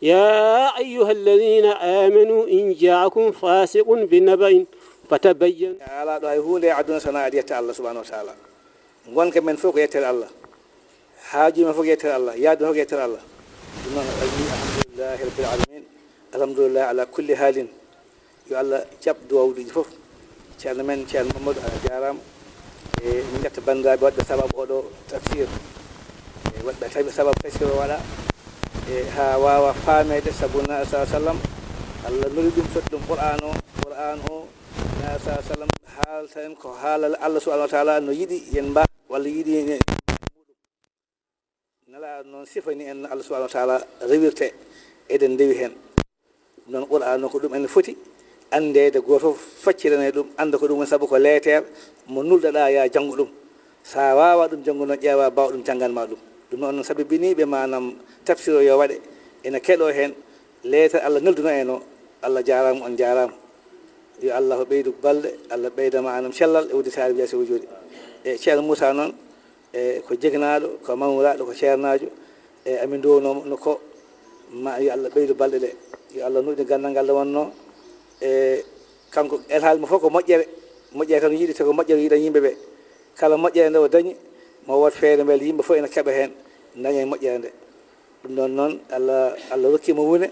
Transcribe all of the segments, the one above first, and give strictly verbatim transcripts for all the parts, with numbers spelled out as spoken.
يا أيها الذين آمنوا إن جاءكم فاسق بنبأ فتبينوا. A alaa ɗo hay huunde e aduna so wonaa aɗa yetta Allah subhanahu wa taala. Ngonka men fof ko yettere Allah. Haaju men fof ko yettere Allah. Yaadu men fof ko yettere Allah. Ɗum noon, alhamdulillahi rabbil alamin. Alhamdulillahi ala kulli halin. Yo Allah jaɓ duwawuuji fof. Ceerno men, Ceerno Mamadou, a jaaraama. E min ngetta banndiraaɓe waɗɓe sababu oɗo tafsir. E waɗɓe tawi sababu tafsir o waɗa. E haa waawa faameede sabu Nabi sallallahu alayhi wa sallam. Allah nuli ɗum, sotti ɗum Qur'an o. Qur'an o, Nabi sallallahu alayhi wa sallam haalta en ko haala Allah subhanahu wa taala no yiɗi yen mba-, walla yiɗi yen. Nelaaɗo noon sifani en no Allah subhanahu wa taala rewirte, eɗen ndewi heen. Ɗum noon Qur'an o ko ɗum en foti anndeede, gooto fof faccirane ɗum, annda ko ɗum woni, sabu ko leeteer mo nulɗaɗaa ya janngu ɗum. So a waawaa ɗum janngu noon, ƴeewa baawɗo ɗum janngan ma ɗum. Ɗum noon sabibiniiɓe maanaam tafsir o yo waɗe, ene keɗoo heen leeteer Allah nelduno en o. Allah jaaraama, on jaaraama. Yo Allah ɓeydu balɗe, Allah ɓeyda maanaam cellal e udditaare, bi jaahi wujudi. E Ceerno Moussa noon, e ko jegnaaɗo, ko mawlaaɗo, ko ceernaajo, e amin nduwno no ko ma, yo Allah ɓeydu balɗe ɗe, yo Allah nuɗɗin ganndal ngal nde wonnoo. E kanko, alhaali mo fof ko moƴƴere, moƴƴere tan yiɗi, te ko moƴƴere yiɗan yimɓe ɓe. Kala moƴƴere nde o dañi, mo wood feere mbele yimɓe fof ene keɓa heen, daña e moƴƴere nde. Ɗum ɗoon noon, Allah, Allah rokki mo wune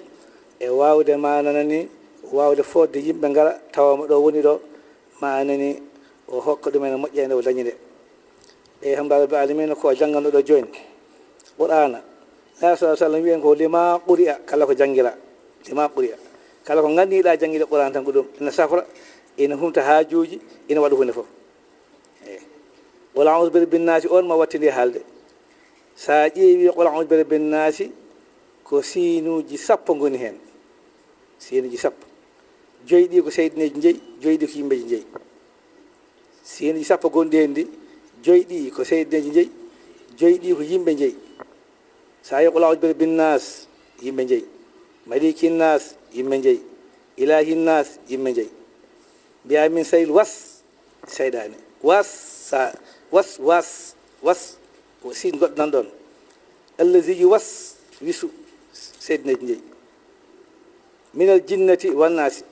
e waawde maanana ni, waawde fodde yimɓe ngara tawa mo ɗo woni ɗo, maanani o hokka ɗum en moƴƴere nde o dañi nde. E hamdulillahi rabbil alamina, ko jannganɗo ɗo jooni Qur'aana. Nabi sallallahu alayhi wa sallam wiyen ko lima quri'a, kala ko janngira, lima quri'a. Kala ko nganndiɗaa janngiɗe Qur'aana tan ko ɗum, ina safra, ina humta haajuuji, ina waɗa huunde fof. Eyi. Qul a'udhu bi rabbin naasi on ma wattindi haalde. So a ƴeewi qul a'udhu bi rabbin naasi, ko siinuuji sappo ngoni heen. Siinuuji sappo. Joyi ɗi ko seydineeji njeyi, joyi ɗi ko yimɓeeji njeyi. Siinuuji sappo gonɗi heen ɗi, joyi ɗi ko seydineeji njeyi, joyi ɗi ko yimɓe njeyi. So a ƴeewi qul a'udhu bi rabbin naas, yimɓe njeyi. Malikin naas, yimɓe njeyi. Ilahin naas, yimɓe njeyi. Mbiyaa min sarril was, seyɗaane. Was, sa, was, was, was, ko siin goɗɗo nan ɗoon. Allazi yuwaswisu, seydineeji njeyi. Minal jinnati wan naasi.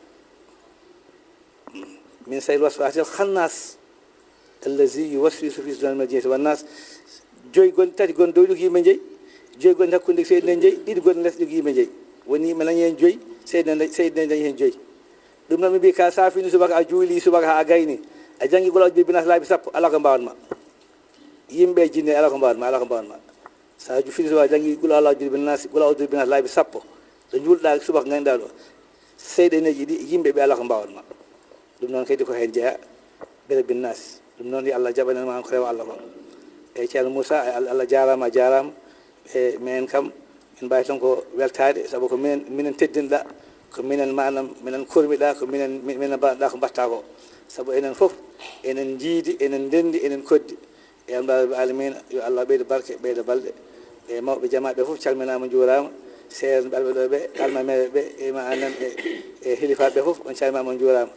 Min sarril waswasil khannas. Allazi yuwaswisu fi suduuril jinnati wan naas. Joyi gon, tati gon dow ɗi ko yimɓe njeyi. Joyi gon hakkunde seydineeji njeyi. Ɗiɗi gon les ɗi ko yimɓe njeyi. Woni yimɓe dañi heen joyi, seydineeji, seydineeji dañi heen joyi. Ɗum noon, mi mbiyi ka, so a finii subaka, a juulii subaka haa a gaynii, a janngii qul a'udhu bi rabbin naas laabi sappo, alaa ko mbaawat ma. Yimɓe e jinne, alaa ko mbaawat ma, alaa ko mbaawat ma. So a ju-, finii subaka, a janngii qul a'udhu bi rabbin naas, qul a'udhu bi rabbin naas laabi sappo, ɗo njuulɗaa subaka, ngannduɗaa ɗo, seyɗaneeji ɗi, yimɓe ɓe, alaa ko mbaawat ma. Ɗum noon kadi ko heen jeyaa, bi rabbin naas. Ɗum noon, yo Allah jaɓan en ma ko rewa Allah ko. Eyi, Ceerno Moussa, e Allah, Allah jaaraama, a jaaraama. E minen kam, min mbaawi tan ko weltaade, sabu ko minen, minen teddinɗaa, ko minen maanaam, minen kormiɗaa, ko minen, mi-, minen mbaɗɗaa ko mbaɗtaa ko. Sabu enen fof, enen njiidi, enen ndenndi, enen koddi. E alhamdulillahi rabbil alamina, yo Allah ɓeydo barke, ɓeyda balɗe. E mawɓe jamaaɓe fof calminaama, njuuraama. Seerenɓe ɓe ɗo ɓe, almameeɓe ɓe, e ma anan, e, e hilifaaɓe fof, on calminaama, on njuuraama.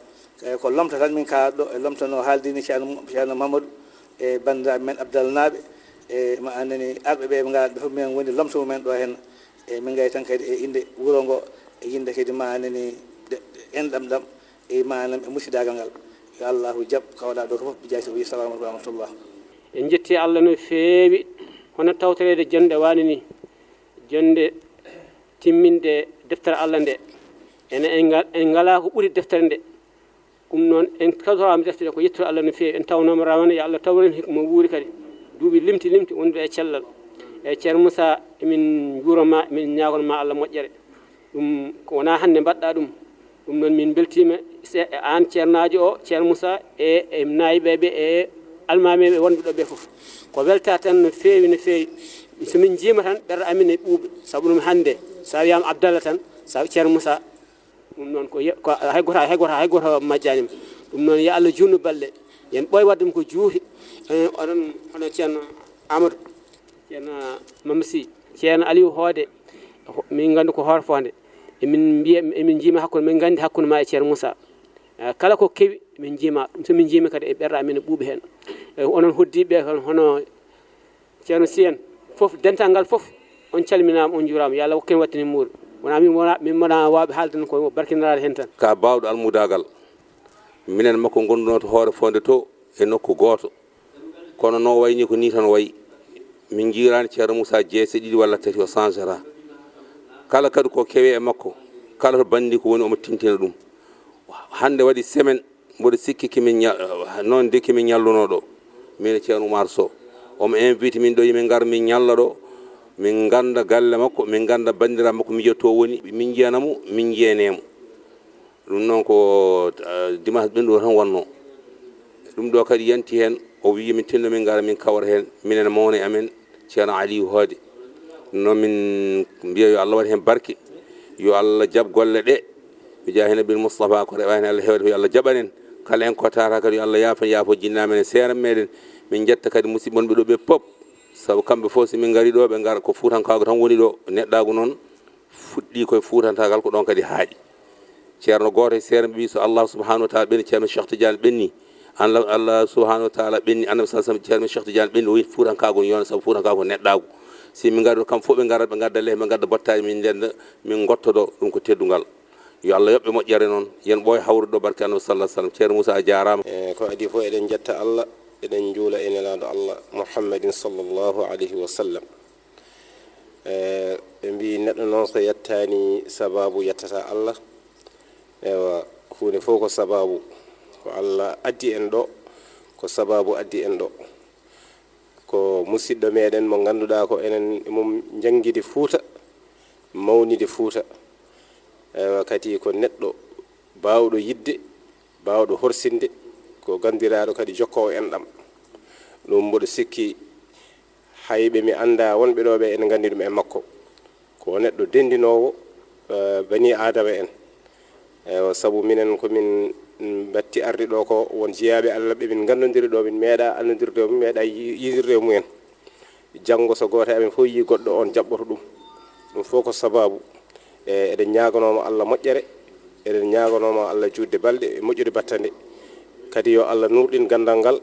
E ko lomta tan min kaalaɗo, e lomtanoo haaldini Ceerno, Ceerno Mamadou, e banndiraaɓe men Abdallah naaɓe, e ma anani arɓe ɓe, ɓe ngaraɗo ɓe fof, minen woni lomto mumen ɗo heen. E min ngayi tan kadi e innde wuro ngo, e innde kadi ma anani de-, de-, enɗam ɗam, e maanaam e musidaagal ngal. Yo Allahu jaɓ ko waɗaa ɗo ko fof, bi jaahi sabi, salaamu aleykum wa rahmatullah. En njetti Allah no feewi, hono tawtoreede jonnde waane ni, jonnde timminde deftere Allah nde. Enen en nga-, en ngalaa ko ɓuri deftere nde. Ɗum noon, en kawtoraama deftere ko yettude Allah no feewi. En tawnooma rawane, yo Allah tawru en hikma wuuri kadi. Duuɓi limti, limti wondude e cellal. E Ceerno Moussa, emin njuuroo ma, emin ñaagon ma Allah moƴƴere. Ɗum ko wonaa hannde mbaɗɗaa ɗum. Ɗum noon, min mbeltiima se-, e aan ceernaajo o, Ceerno Moussa, e, e naayɓe ɓe, e almameeɓe wonɓe ɗo ɓe fof. Ko weltaa tan no feewi, no feewi. So min njiima tan, ɓerɗe amin e ɓuuɓi. Sabu ɗum hannde, so a wiyaama Abdallah tan, so a Ceerno Moussa, ɗum noon ko ye-, ko hay gooto, hay gooto, hay gooto majjaani ma. Ɗum noon, yo Allah juutnu balɗe. Yen ɓooy waɗde ɗum ko juuti. Eh, oɗon, hono Ceerno Amadou, Ceerno Mama Sy, Ceerno Aliou Hoode, ho-, min nganndi ko hoore fof nde. Emin mbiya, emin njiima hakkunde, min nganndi hakkunde ma e Ceerno Moussa. Eh, kala ko kewi, min njiima ɗum. So min njiima kadi e ɓerɗe amen ɓuuɓi heen. Eh, onon hoddiiɓe, hono, hono Ceerno Sy en fof, dental ngal fof, on calminaama, on njuuraama. Yo Allah hokku en wattini muuru. Wona min wona, min wona waawɓe haalde tan, ko barkiniraade heen tan. Ka baawɗo almudaagal, minen makko ngondunoo to Hoore Fonde to e nokku gooto. Kono no wayni ko nii tan wayi. Min njiiraani Ceerno Moussa jeese ɗiɗi walla tati o changera. Kala kadi ko kewe e makko, kala to banndi ko woni omo tintina ɗum. Hannde waɗi semaine, mboɗo sikki kimin ña-, noon de kimin ñallunoo ɗo. Min e Ceerno Oumar Sow. Omo invite min ɗo, yimin ngar min ñalla ɗo. Min ngannda galle makko, min ngannda banndiraaɓe makko, miijo to woni, min njiyanamo, min njiyanemo. Ɗum noon ko, ah, dimanche ɓennuɗo tan wonnoo. Ɗum ɗo kadi yanti heen, o wii min tinno min ngara min kawra heen, minen e mawne amen, Ceerno Aliou Hoode. Ɗum noon min mbiya yo Allah waɗ heen barke, yo Allah jaɓ golle ɗe. Mi jaa heen Nabil Moustapha ko rewa heen Allah heewde, yo Allah jaɓan en. Kala en ko tata kadi yo Allah yaafan, yaafo jinnamen e seeran meɗen. Min jetta kadi musidɓe wonɓe ɗo ɓe pop. Sabu kamɓe fof so min ngari ɗo, ɓe ngara ko fuutankaagu tan woni ɗo, neɗɗaagu noon fuɗɗi koye fuutantaagal, ko ɗon kadi haaɗi. Ceerno gooto e seeɗa mbi so Allah subhanahu wa taala ɓenni, Ceerno Cheikh Tidiane ɓenni, Allah, Allah subhanahu wa taala ɓenni, Annabi sallallahu alaihi wasallam, Ceerno Cheikh Tidiane ɓenni, o wi fuutankaagu yona sabu fuutankaagu neɗɗaagu. Si min ngari ɗo kam fof ɓe ngara, ɓe ngadda lehe, ɓe ngadda bottaji, min ndenda, min ngottodo, ɗum ko teddungal. Yo Allah yoɓɓe moƴƴere noon, yen ɓooy hawrude ɗo barke Annabi sallallahu alaihi wasallam. Ceerno Moussa a jaaraama. E, ko adii fof eɗen jetta Allah, eɗen njuula e Nelaaɗo Allah Muhammadin sallallahu alaihi wasallam. E, ɓe mbii neɗɗo noon so yettaani sabaabu yettata Allah. Ewa, huunde fof ko sabaabu. Ko Allah addi en ɗo, ko sabaabu addi en ɗo. Ko musidɗo meɗen mo ngannduɗaa ko enen e mum njanngidi Fuuta, mawnidi Fuuta. Ewa, kadi ko neɗɗo baawɗo yiɗde, baawɗo horsinde, ko ganndiraaɗo kadi jokkoowo enɗam. Ɗum mboɗo sikki hay ɓe mi annda wonɓe ɗo ɓe ene nganndi ɗum e makko. Ko neɗɗo denndinoowo, eh, bani Aadama en. Ewa, sabu minen ko min, mm, mbatti arde ɗo ko won jeyaaɓe Allah ɓe min nganndondiri ɗo, min meeɗa annondirde, min meeɗa yi-, yiidirde e mumen. Janngo so gooto e amen fof yii goɗɗo, on jaɓɓoto ɗum. Ɗum fof ko sabaabu. E, eɗen ñaaganoo mo Allah moƴƴere, eɗen ñaaganoo mo Allah juutde balɗe e moƴƴude battane. Kadi yo Allah nuurɗin ganndal ngal,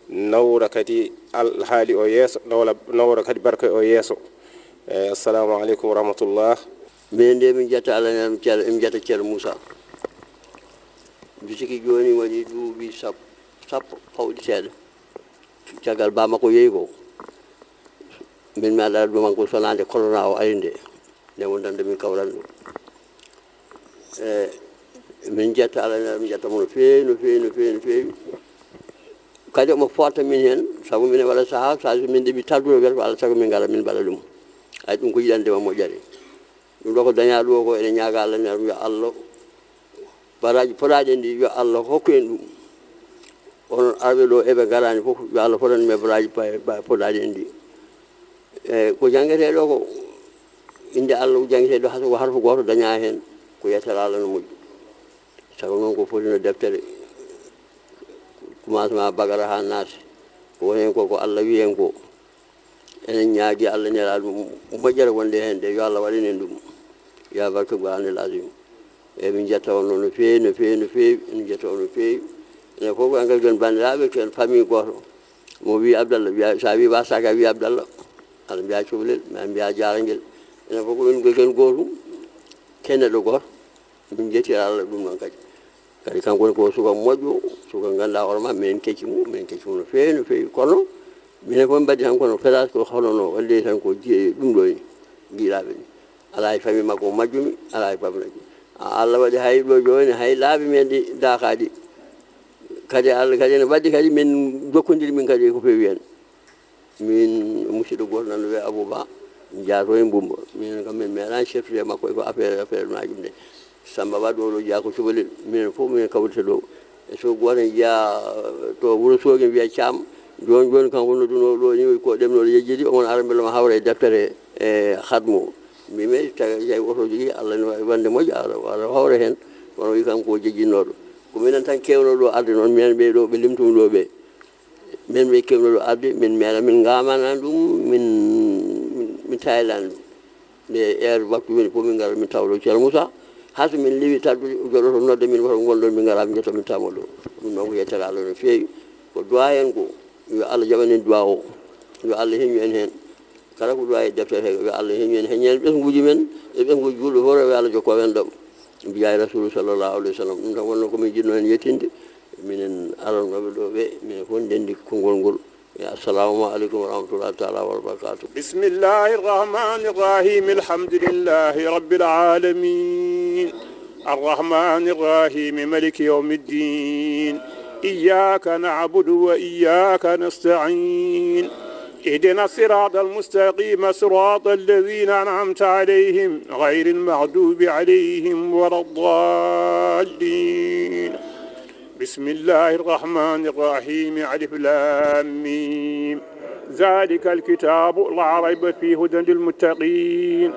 nawra kadi alhaali o yeeso, nawla, nawra kadi barke o yeeso. E, assalamu aleykum wa rahmatullah. Minen de min jetta Allah, min jetta Ceerno, min jetta Ceerno Moussa. Bisiki jooni waɗi duuɓi sappo, sappo pawɗi seeɗa. Caggal ba makko yehi ko, min mi aɗa ɗum makko sonade corona o ari nde, nde wondande min kawran ɗum. E, min jetta Allah, min jetta mo no feewi, no feewi, no feewi, no feewi. Kadi omo fotta min heen, sabu minen waɗa sahaa, sahaa so min ɗeɓi tardunogel ko Allah sago min ngara min mbaɗa ɗum. Ay ɗum ko yiɗande ma moƴƴere. Ɗum ɗo ko dañaa ɗum o ko ene ñaaga Allah, ne yo Allah baraji poɗaaɗi en ɗi, yo Allah hokku en ɗum. Onon arɓe ɗo eɓe ngaraani fof, yo Allah fotan ɓe baraji pa-, pa-, poɗaaɗi en ɗi. E, ko janngetee ɗo ko innde Allah janngetee ɗo, hasa ko harfu gooto dañaa heen, ko yettere Allah no moƴƴi. Sabu noon ko foti no deftere, commencement Bagara haa Naas, ko woni heen ko, ko Allah wiyi heen ko. Enen ñaagi Allah nelaaɗo mum moƴƴere wonde heen de, yo Allah waɗan en ɗum. Ya barke Qur'aanil Aziim. Eeyi, min njetta on noon no feewi, no feewi, no feewi. Min njetta on no feewi. Enen fof ko en kadi ken banndiraaɓe, ken famille gooto. Mo wii Abdallah, wiya, so a wii Wasaka, a wii Abdallah. Aɗa mbiya cukalel, mi mbiya jaragel. Enen fof ko min ko ken gootum, ken neɗɗo gooto. Min njettira Allah ɗum noon kadi. Kadi kanko woni ko suka moƴƴo, suka ngannduɗaa hoore ma, minen kecci mum, minen kecci mum no feewi, no feewi. Kono minen fof min mbaɗi tan kono place ko hono no waɗde tan ko jiye ɗum ɗo ni, njiiɗaa ɓe ni. Alaa e famille makko majjumi, alaa e famille majjumi. A-, Allah waɗi hay ɗo jooni, hay laabi men ɗi daakaaɗi. Kadi Allah kadi ene waɗi kadi min jokkondiri min kadi ko feewi heen. Min musidɗo gooto nan no wiyee Abou Ba, jaato e Mbumba. Minen kam min meeɗaani seftude e makko e ko affaire, affaire majjum de. Samba Ba ɗo, ɗo jeyaa ko cukalel. Minen fof minen kawrita ɗo. E so gooto en jeyaa to Wuro Soogi, wiyee Caam. Jooni, jooni kanko noddunoo ɗo ni, ko ɗemnooɗo yejjidi, omo ara mbela ma hawra e deftere e Hadmo. Mbi mi tawi, tawi oto jogii, Allah ne waɗi wonde moƴƴo, ara, ara hawra heen. Kono o wi kanko ko jejjinnooɗo. Ko minen tan keewnoo ɗo arde noon, minen ɓe ɗo ɓe limtumi ɗo ɓe. Min ɓe keewno ɗo arde, min meeɗa, min ngaamana ɗum, min, min, min taylani ɗum. Nde heure waktu woni fof, min ngara, min tawa ɗo Ceerno Moussa. Haa so min lewi taddude, o joɗoto nodda min, woto ngonɗon, min ngara, min jetta, min tawa ɗo. Ɗum noon ko yettere Allah no feewi. Ko du'a en ko, yo Allah jaɓan en du'a o. Yo Allah heñu en heen. Kala ko du'a e deftere he, yo Allah heñu en, heñu en ɓesnguuji men e ɓesnguuji julɓe fof, yo Allah jokku en ɗam. Mbiyaa Rasuulu sallallahu alayhi wa sallam. Ɗum tan wonno ko min jiɗno en yettinde. Minen aranooɓe ɗo ɓe, minen fof ndenndi konngol ngol. Ya, assalamu aleykum wa rahmatullahi taala wa barakatuh. بسم الله الرحمن الرحيم. الحمد لله رب العالمين. الرحمن الرحيم. ملك يوم الدين. إياك نعبد وإياك نستعين. اهدنا الصراط المستقيم، صراط الذين أنعمت عليهم، غير المغضوب عليهم ولا الضالين. بسم الله الرحمن الرحيم. ألف لام ميم. ذلك الكتاب لا ريب فيه، هدى للمتقين،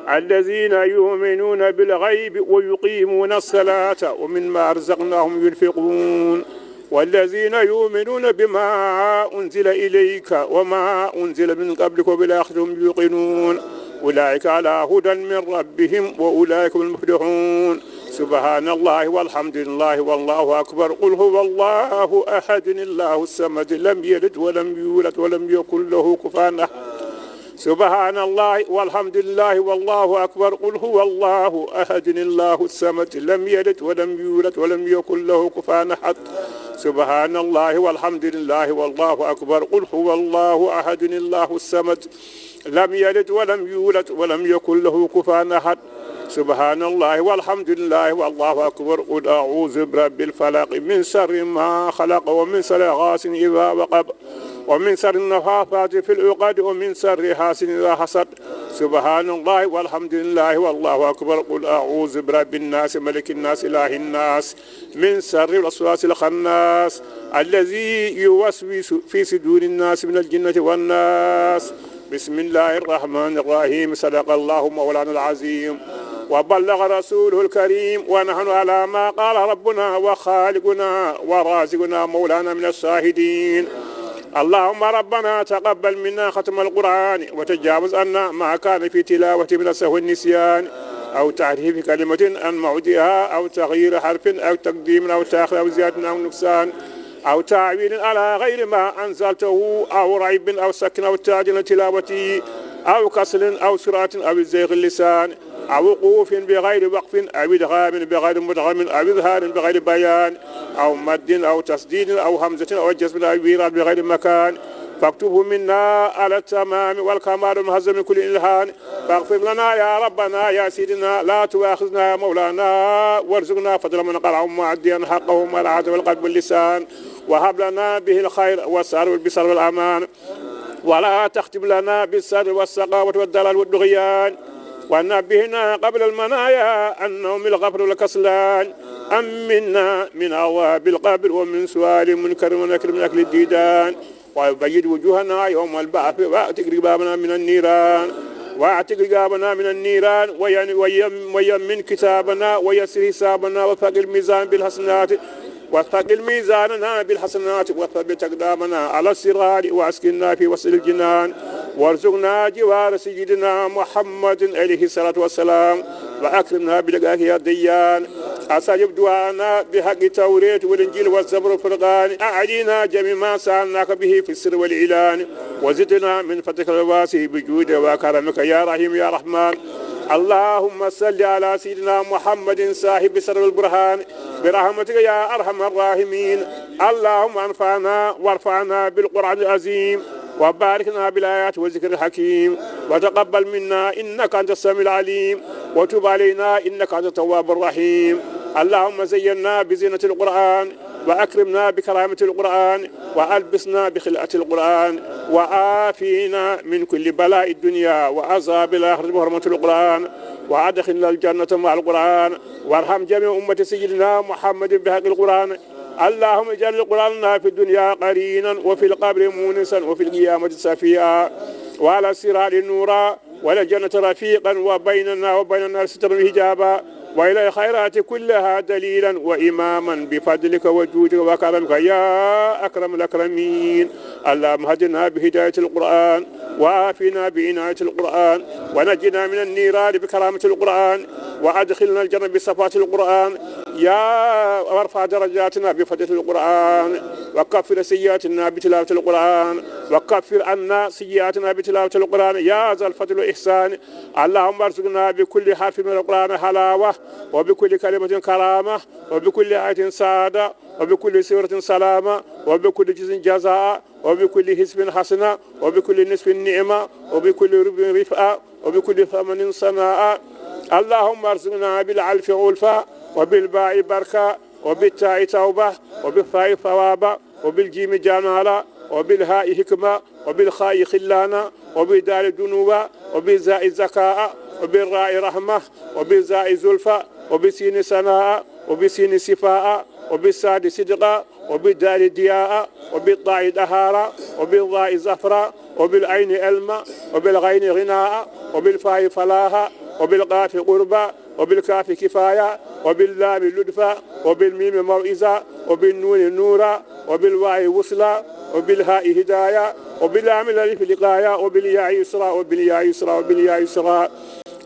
الذين يؤمنون بالغيب ويقيمون الصلاة ومما رزقناهم ينفقون، والذين يؤمنون بما أنزل إليك وما أنزل من قبلك وبالآخرة هم يوقنون، أولئك على هدى من ربهم وأولئك هم المفلحون. سبحان الله والحمد لله والله أكبر، قل هو الله أحد، الله الصمد، لم يلد ولم يولد ولم يكن له كفوا أحد. سبحان الله والحمد لله والله أكبر، قل هو الله أحد، الله الصمد، لم يلد ولم يولد ولم يكن له كفوا أحد. سبحان الله والحمد لله والله أكبر، قل هو الله أحد، الله الصمد، لم يلد ولم يولد ولم يكن له كفوا أحد. سبحان الله والحمد لله والله أكبر. قل أعوذ برب الفلق، من شر ما خلق، ومن شر غاسق إذا وقب، ومن شر النفاثات في العقد، ومن شر حاسد إذا حسد. سبحان الله والحمد لله والله أكبر. قل أعوذ برب الناس، ملك الناس، إله الناس، من شر الوسواس الخناس، الذي يوسوس في صدور الناس من الجنة والناس. بسم الله الرحمن الرحيم. صدق الله مولانا العظيم وبلغ رسوله الكريم، ونحن على ما قال ربنا وخالقنا ورازقنا مولانا من الشاهدين. اللهم ربنا تقبل منا ختم القرآن، وتجاوز عنا ما كان في تلاوته من السهو والنسيان، أو تحريف كلمة عن موضعها، أو تغيير حرف، أو تقديم أو تأخير، أو زيادة أو نقصان، أو تأويل على غير ما أنزلته، أو ريب أو شك أو تعجيل تلاوته، أو كسل أو سرعة، أو زيغ اللسان، أو وقوف بغير وقف، أو إدغام بغير مدغم، أو إظهار بغير بيان، أو مد أو تشديد أو همزة أو جزم أو إيراد بغير مكان، فاكتبه منا على التمام والكمال المهذب من كل إلحان. فاغفر لنا يا ربنا يا سيدنا، لا تؤاخذنا يا مولانا، وارزقنا فضل من قرأه مؤديا حقه مع العزم والقلب واللسان، وهب لنا به الخير والسعادة والبشر والأمان، ولا تختم لنا بالشر والسقاوة والضلال والطغيان، ونبهنا قبل المنايا عن نوم الغفلة والكسلان، أمنا من عذاب القبر ومن سؤال منكر ونكير من أكل الديدان، وبيض وجوهنا يوم البعث، وأعتق رقابنا من النيران، وأعتق رقابنا من النيران، وين-، ويم-، ويمن كتابنا، ويسر حسابنا، وثقل الميزان بالحسنات، وثقل ميزاننا بالحسنات، وثبت أقدامنا على الصراط، وأسكننا في وسط الجنان، وارزقنا جوار سيدنا محمد عليه الصلاة والسلام، وأكرمنا بلقائه يا ديان. أستجب دعاءنا بحق التوراة والإنجيل والزبور والفرقان. أعلينا جميع ما سألناك به في السر والإعلان، وزدنا من فضلك الواسع بجودك وكرمك يا رحيم يا رحمن. اللهم صل على سيدنا محمد صاحب السر والبرهان برحمتك يا أرحم الراحمين. اللهم انفعنا وارفعنا بالقرآن العظيم، وباركنا بالآيات والذكر الحكيم، وتقبل منا إنك أنت السميع العليم، وتب علينا إنك أنت التواب الرحيم. اللهم زينا بزينة القرآن، وأكرمنا بكرامة القرآن، وألبسنا بخلعة القرآن، وعافينا من كل بلاء الدنيا وعذاب الآخرة بحرمة القرآن، وأدخلنا الجنة مع القرآن، وارحم جميع أمة سيدنا محمد بحق القرآن. اللهم اجعل القرآن لنا في الدنيا قرينا، وفي القبر مونسا، وفي القيامة شفيعا، وعلى الصراط نورا، وللجنة رفيقا، وبيننا وبين النار سترا وحجابا، وإلى الخيرات كلها دليلا وإماما بفضلك وجودك وكرمك يا أكرم الأكرمين. اللهم اهدنا بهداية القرآن، وعافنا بعناية القرآن، ونجنا من النيران بكرامة القرآن، وأدخلنا الجنة بشفاعة القرآن. يا وارفع درجاتنا بفضل القرآن، وكفر سيئاتنا بتلاوة القرآن، وكفر عنا سيئاتنا بتلاوة القرآن، يا ذا الفضل والإحسان. اللهم ارزقنا بكل حرف من القرآن حلاوة، وبكل كلمة كرامة، وبكل آية سعادة، وبكل سورة سلامة، وبكل جزء جزاء، وبكل حزب حسنة، وبكل نصف نعمة، وبكل ربع رفعة، وبكل ثمن سناء. اللهم ارزقنا بالألف ألفة، وبالباء بركة، وبالتاء توبة، وبالثاء ثوابا، وبالجيم جمالا، وبالهاء حكمة، وبالخاء خلانا، وبالدال دنوا، وبالزاء ذكاء، وبالراء رحمة، وبالزاء زلفى، وبالسين سناء، وبالسين صفاء، وبالصاد صدقا، وبالدال ضياء، وبالطاء طهارا، وبالظاء ظفرا، وبالعين علما، وبالغين غناء، وبالفاء فلاحا، وبالقاف قربا، وبالكاف كفاية، وباللام لطفا، وبالميم موعظة، وبالنون نورا، وبالواو وصلا، وبالهاء هداية، وباللام الألف لقايا، وبالياء يسرا، وبالياء يسرا، وبالياء يسرا.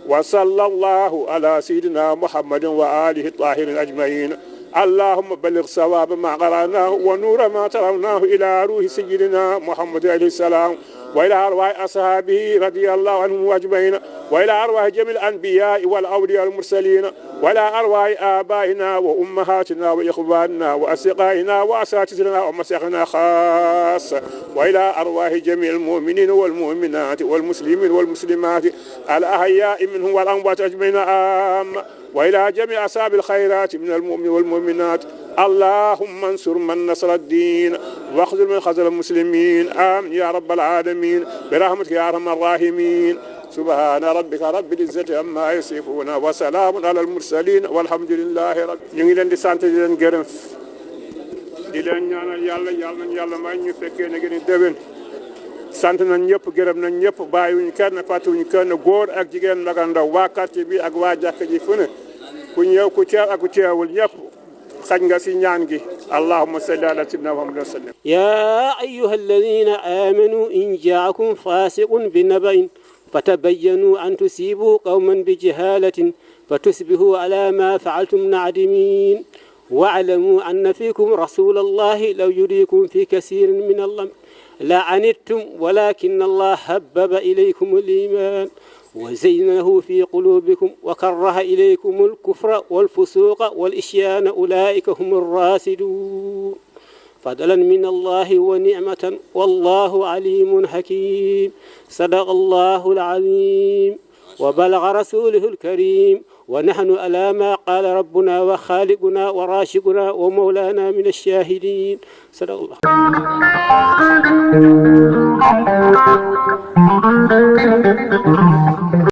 وصلى الله على سيدنا محمد وآله الطاهرين أجمعين. اللهم بلغ ثواب ما قرأناه ونور ما تلوناه إلى روح سيدنا محمد عليه السلام، وإلى أرواح أصحابه رضي الله عنهم أجمعين، وإلى أرواح جميع الأنبياء والأولياء والمرسلين، وإلى أرواح آبائنا وأمهاتنا وإخواننا وأصدقائنا وأساتذتنا ومشايخنا خاصة، وإلى أرواح جميع المؤمنين والمؤمنات والمسلمين والمسلمات الأحياء منهم والأموات أجمعين عامة، وإلى جميع أصحاب الخيرات من المؤمنين والمؤمنات. اللهم انصر من نصر الدين، واخذل من خذل المسلمين. آمين يا رب العالمين، برحمتك يا أرحم الراحمين. سبحان ربك رب العزة عما يصفون، وسلام على المرسلين، والحمد لله رب. Ñu ngi leen di sant, di leen gërëm, di leen ñaanal Yàlla, Yàlla nañu Yàlla may ñu fekkee na gën a déwén. Sant nañ ñëpp, gërëm nañ ñëpp, bàyyiwuñ kenn, fàttewuñ kenn, góor ak jigéen, mag ak ndaw, waa quartier bi ak waa jàkka ji, fu ne, ku ñëw, ku teew ak ku teewul, ñëpp xaj nga si ñaan gi. اللهم صل على سيدنا محمد وسلم. يا أيها الذين آمنوا إن جاءكم فاسق بنبأ فتبينوا أن تصيبوا قوما بجهالة فتصبحوا على ما فعلتم نادمين. واعلموا أن فيكم رسول الله لو يطيعكم في كثير من الأمر لعنتم ولكن الله حبب إليكم الإيمان وزينه في قلوبكم وكره إليكم الكفر والفسوق والعصيان أولئك هم الراشدون. فضلا من الله ونعمة والله عليم حكيم. صدق الله العظيم وبلغ رسوله الكريم ونحن على ما قال ربنا وخالقنا ورازقنا ومولانا من الشاهدين. صدق الله.